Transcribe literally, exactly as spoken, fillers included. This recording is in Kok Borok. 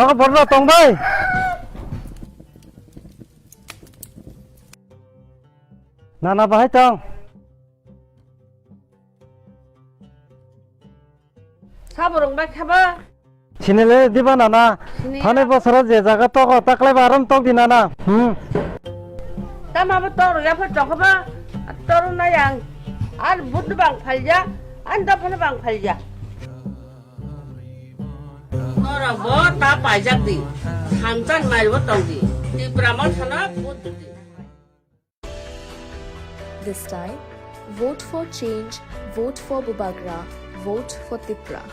Ako borok tong bai. Nana bahai tong. Saborong bai khaba. Sinile diba nana. Sini. Thani bosoro je jaga togo taklai ba aram tok di nana. Hmm. Tama bo tor ya pha tong khaba. Tor na yang. Ar bud bang phalja. An da pha bang phalja. Tora bo ta paijak di. Hamchan mai bo tong di. Tipra mo thana bud di. This time, vote for change, vote for Bubagra, vote for Tipra.